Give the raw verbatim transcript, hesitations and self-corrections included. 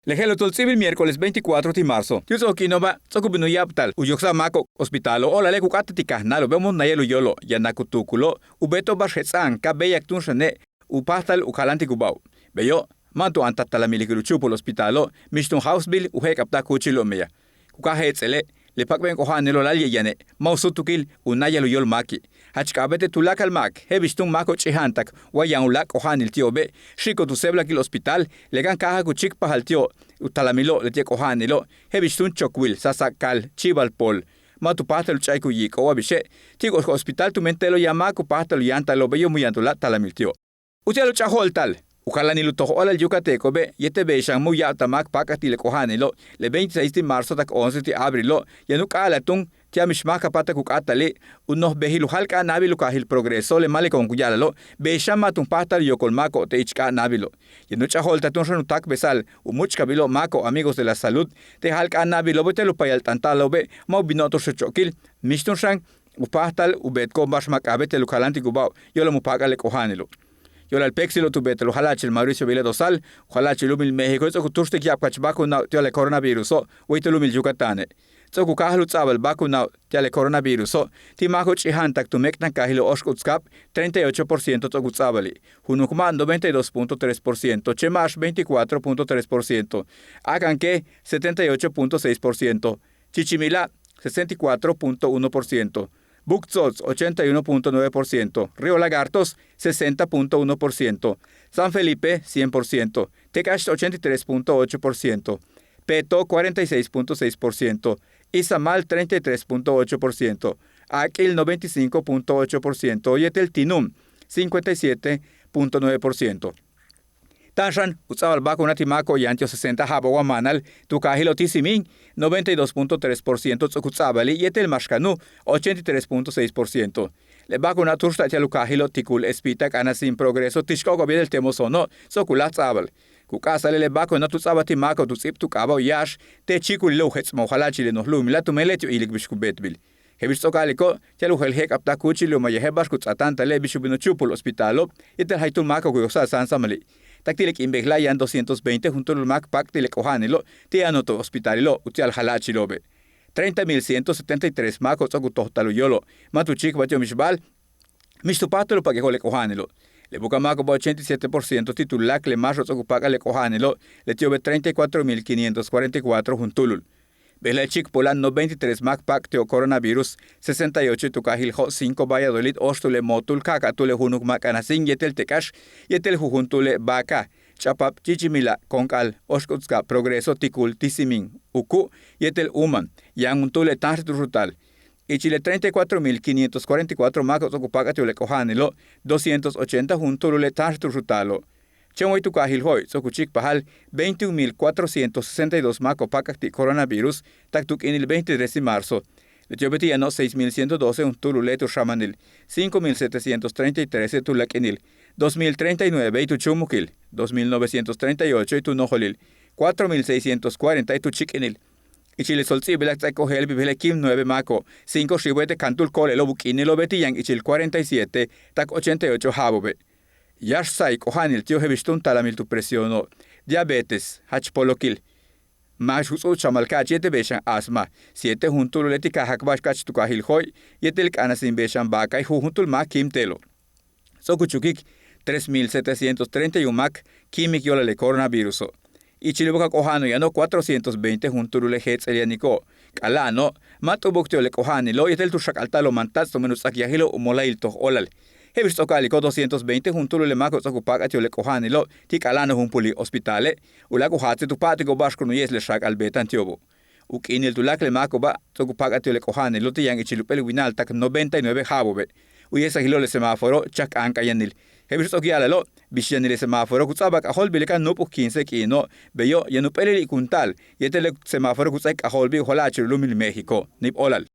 Le je'el u tsolts'íibil miércoles veinticuatro ti' marzo ti' u ts'o'ok k'iino'oba' ts'o'ok u bin u ya'abtal u yoksa'al máako'ob hospitalo', o'olale' ku k'áata'al ti' kajnáalo'ob be'ob u mu'un nayel u yóolo' yaan ku tuukulo', u beeta'ob ba'ax jets'a'an ka béeyak túun xane' u páajtal u kaláantikubáajo'ob. Beyo' ma' tu áantaj talamil ichil u chúupul hospitalo', mix tun jáawsbil u je'ek'abtaj kúuchilo'ob meyaj. Ku káaj éets'ele' le pak'ben k'oja'anilo' láayli' yane' ma' u súutukil u náayal u yóol máaki'. Jach k'a'abéet le tuláakal máak je'el bix túun máako'ob ch'ija'antak wa yaan u láak' k'oja'anil ti'obe', xi'iko'ob tu séeblakil hospital le kan káajak u chíikpajal ti'ob u talamilo' leti'e' k'oja'anilo' je'el bix túun chokwil, sasa'akal, chíibal pool. Ma' tu páajtal u ch'a'ik u yiiko'ob, wa bixe' ti' hospital tumen te'elo' yaan máak ku páajtal u yáantalo'ob beyo' mu yaan tu láak' talamil ti'ob. Uti'al u ch'a'aj óolta'al u kaláanil u toj óolal yucateco'obe' yéetel bey xan mu' ya'abtal máak paakaj ti' le k'oja'anilo', le veintiséis ti' marzo tak once ti' abrilo' yaan u k'a'alaj túun ti'al mix máakalpáatak u k'áatali' u noj bejil u jáal k'a'anaabil u kaajil Progreso, le máaleko'on ku ya'alalo' bey xan ma' tun páajtal u yokol máako'ob te' ich k'a'anaabilo'. Yaan u ch'a'aj óolta'al túun xan u táakbesa'al u múuch'kabilo'ob máako'ob Amigos de la Salud te' jáal k'a'anaabilo'ob yéetel u payalt'anta'alo'obe' ma' u bino'ob tu xecho'okil, mix túun xan u páajtal u beetiko'ob ba'ax ma' k'a'abéet le u kaláantikubao'ob yóolal mu' paak'al le k'oja'anilo'. Yóolal péektsilo'ob tu beeta'al u jala'achil Mauricio Vila Dosal, u jala'achil lu'umil México, ts'o'ok u túuxtik ya'ab kach vacunao' ti'al le coronaviruso' way ti' lu'umil Yucataneo'. Ts'o'ok u káajal u ts'a'abal vacunao' ti'al le coronaviruso' ti' máako'ob ch'ija'antak tu méek'tankaajilo' óoxk'uts kab, treinta y ocho por ciento ts'o'ok u ts'a'abali'. Junuk ma', noventa y dos punto tres por ciento. Chéen ba'ax, veinticuatro punto tres por ciento. Áakankéej, setenta y ocho punto seis por ciento. Chichimila', sesenta y cuatro punto uno por ciento. Buctzots, ochenta y uno punto nueve por ciento. Río Lagartos, sesenta punto uno por ciento. San Felipe, cien por ciento. Tecash, ochenta y tres punto ocho por ciento. Peto, cuarenta y seis punto seis por ciento. Izamal, treinta y tres punto ocho por ciento. A'ak'il, noventa y cinco punto ocho por ciento. Yéetel Tinum, cincuenta y siete punto nueve por ciento. Táan xan u ts'a'abal vacuna ti' máako'ob yaan ti'ob sesenta ja'abo'ob wa máanal tu kaajilo' Tisímin, noventa y dos punto tres por ciento ts'o'ok u ts'a'abali', yéetel Maxcanú, ochenta y tres punto seis por ciento. Le vacuna túuxta'al ti'al u kaajilo' Ticul, Espita, K'anasin, Progreso, Tixk'o'oko'ob yéetel Temozono' ts'o'ok u láaj ts'a'abal. Ku k'a'asa'ale' le vacuna tu ts'a'abal ti' máako'ob tu ts'íib tu k'aaba' u yáax te' chíikulilo' u jets'maj u jala'achil le noj lu'umila' tumen leti'ob ilik bix ku beetbil. Je'el bix ts'o'ok a'aliko', ti'al u jeel je'ek'abtaj kúuchilo' ma' yaje' ba'ax ku ts'aatáantale' bix u bin u chúupul hospitalo' yéetel jaytúul máako'ob ku yoksáaj sáansamali'. Tak ti' le k'iin bejla'a yaan doscientos veinte juntúul máak paak ti' le k'oja'anilo' ti' yano'ob tu hospitalilo' uti'al jala'achilo'obe'. Treinta mil ciento setenta y tres máako'ob ts'o'ok u tojtal u yóolo', ma' tu chíikpaj ti'ob mixba'al mix tu páajtal u pak'iko'ob le k'oja'anilo'. Le buka'máako'oba' ochenta y siete por ciento ti' tuláakal le máaxo'ob ts'o'ok u pak'al le k'oja'anilo', leti'obe' treinta y cuatro mil quinientos cuarenta y cuatro juntúulul. Bejla'e' chíikpoola' noventa y tres máak paak ti'ob coronavirus, sesenta y ocho tu kaajil Jo'cinco, Valladolid, óoxtúule' Motul, ka'aka'túule' junuk máak K'anasin yéetel Tecash, yéetel jujuntúule' Baca, Ch'apab, Chichimila', Konk'al, óoxk'uts kab, Progreso, Ticul, Tisímin, Ucu', yéetel Uman, yaan juntúule' táanxtal tu xutal. Ichil le treinta y cuatro mil quinientos cuarenta y cuatro máako'ob ts'o'ok u pak'al ti'ob le k'oja'anilo', doscientos ochenta juntúulule' táanxtal tu xutalalo'. Chéen way tu kaajil Jo'y ts'o'ok u chíikpajal veintiún mil cuatrocientos sesenta y dos máako'ob paak'ak ti' coronavirus tak tu k'iinil veintitrés ti' marzo. Leti'obe' ti' yano'ob seis mil ciento doce juntúulule' tu xamanil, cinco mil setecientos treinta y tres tu láak'inil, dos mil treinta y nueve tu chúumukil, dos mil novecientos treinta y ocho tu nojolil, cuatro mil seiscientos cuarenta tu chíik'inil. Ichil le tsolts'íibilak ts'áaik ojéelbil bejla'e' kíim nueve máako'ob, cinco xiibo' yéetel kantúul ko'olelo'ob u k'iinilo'obe' ti' yaan ichil cuarenta y siete tak ochenta y ocho ja'abo'obe'. Yáax sa'i k'oja'anil ti'ob je'el bix túun talamil tu presiono', diabetes, jach polokil, máax ku ts'u'uts xamal ka'ach yéetel bey xan asma, siete juntúulule' ti' kaajak ba'ax ka'ach tu kaajil Jo'y yéetel K'anasin bey xan Baca, jujuntúul máak kíim te'elo'. Ts'o'ok u chukik tres mil setecientos treinta y un máak kíimik yóolal le coronaviruso'. Ichil u buka'aj k'oja'ano'ob yano'ob cuatrocientos veinte juntúulule' jéets'el yaniko'ob. K'ala'ano'ob ma' t'u'ubuk ti'ob le k'oja'anilo' yéetel tu xak'alta'alo'ob mantats' tumen u ts'áak yajilo' u mola'ayil toj óolal. Je'el bix ts'o'ok a'aliko', doscientos veinte juntúulule' máako'ob ts'o'ok u pak'al ti'ob le k'oja'anilo' ti' k'ala'ano'ob jumpuli' hospitale', uláak' u jaatsil tu pa'atiko'ob ba'ax ku nuyes le xaak'al beeta'an ti'obo'. U k'iinil tuláakal le máako'oba' ts'o'ok u pak'al ti'ob le k'oja'anilo' ti' yaan ichil jump'éel wina'al tak noventa y nueve ja'abo'obe'. U yesajilo' le semáforo chak k'aank'ayanil. Je'el bix ts'o'ok ya'alalo', bix yanil le semáforo ku ts'a'abal k'ajóoltbil le kan núup u quince k'iino', beyo' yaan jump'éelil i'kunta'al yéetel le semáforo ku ts'áaik k'ajóolbil u jala'achil u lu'umil México. Níib óolal.